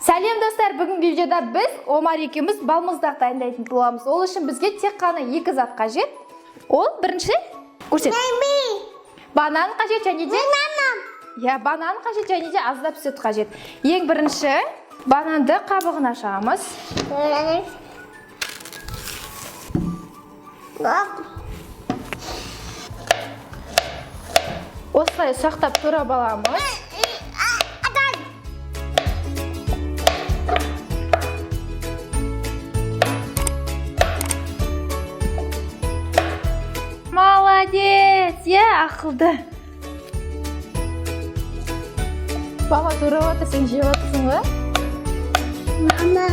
Сәлем, достар! Бүгінгі видеода біз Омар екеуміз балмұздақ дайындайтын боламыз. Ол үшін бізге тек қана екі зат қажет. Ол бірінші, көрсет. Банан қажет және де Иә, банан қажет және де аздап сүт қажет. Ең бірінші бананды қабығын ашамыз. Осылай ұсақтап турап аламыз. Молодец, иә, ақылды. Бала турап жатыр, сен жеп жатырсың ба? Мама.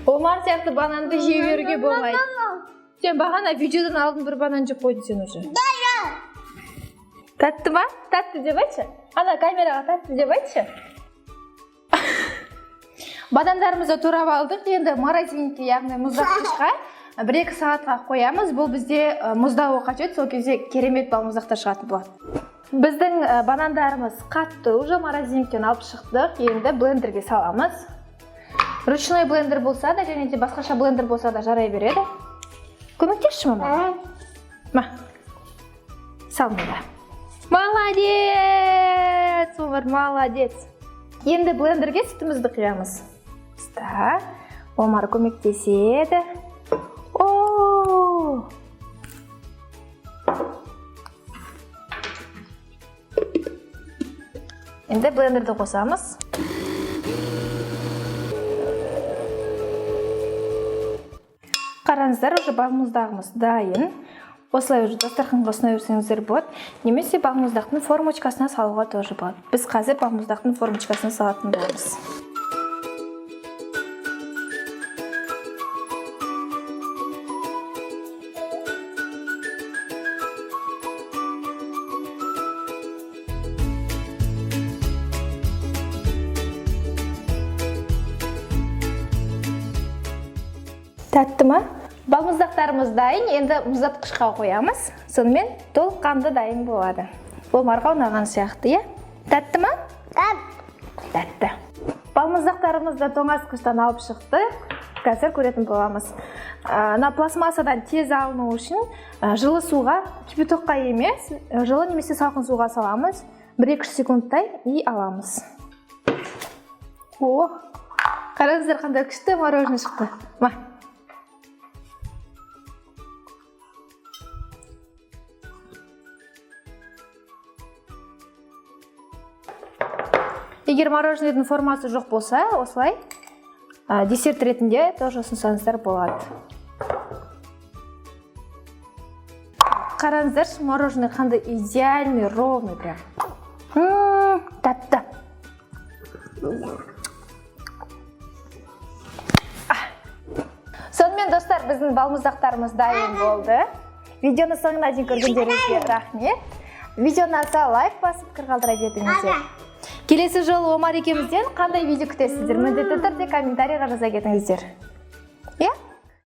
Омар сияқты бананды жей беруге болмайды. Сен бағана видеодан алдын бір банан жеп қойдың сен уже. Тәтті ма? Тәтті деп айтшы. Ана камераға тәтті деп айтшы. Банандарымызды турап алдық. Енді морозильникке, яғни мұздатқышқа 1-2 сағатқа қоямыз. Бұл бізде мұздауы қажет. Сол кезде керемет балмұздақтар шығатын болады. Біздің банандарымыз қатты, уже морозильниктен алып шықтық. Енді блендерге саламыз. Ручной блендер болса да, және де басқаша блендер болса да жарай береді. Көмектесші, мама. Ма. Сал мында. Молодец! Омар, молодец. Енді блендерге сүтімізді құямыз. Ұста. Омар көмектеседі. О! Енді блендерді қосамыз. Қараңыздар, уже балмұздағымыз дайын. Осылай уже дастарханға ұсына берсеңіздер болады. Немесе балмұздақтың формочкасына салуға тоже болады. Біз қазір балмұздақтың формочкасына салатын боламыз. Тәтті ма? Балмұздақтарымыз дайын, енді мұздатқышқа қоямыз. Сонымен толыққанды дайын болады. Омарға ұнаған сияқты, иә? Тәтті ма? Тәтті. Балмұздақтарымызды тоңазытқыштан алып шықтық. Қазір көретін боламыз. Мына пластмассадан тез алыну үшін жылы суға, кипятокқа емес, жылы немесе салқын суға саламыз. 1-2 секундтай и аламыз. О, қараңыздар, қандай күшті мороженое шықты. Ма. Егер мороженыйдың формасы жоқ болса, осылай десерт ретінде тоже ұсынсаңыздар болады. Қараңыздаршы, мороженое қандай идеальный, ровный прям. Тәтті. А. Сонымен, достар, біздің балмұздақтарымыз дайын болды. Видеоны соңына дейін көргендеріңізге рахмет. Видео ұнаса, лайк басып, пікір қалдыра кетіңіздер. Келесі жолы Омар екеумізден қандай видео күтесіздер? Міндетті түрде комментарийға жаза кетіңіздер.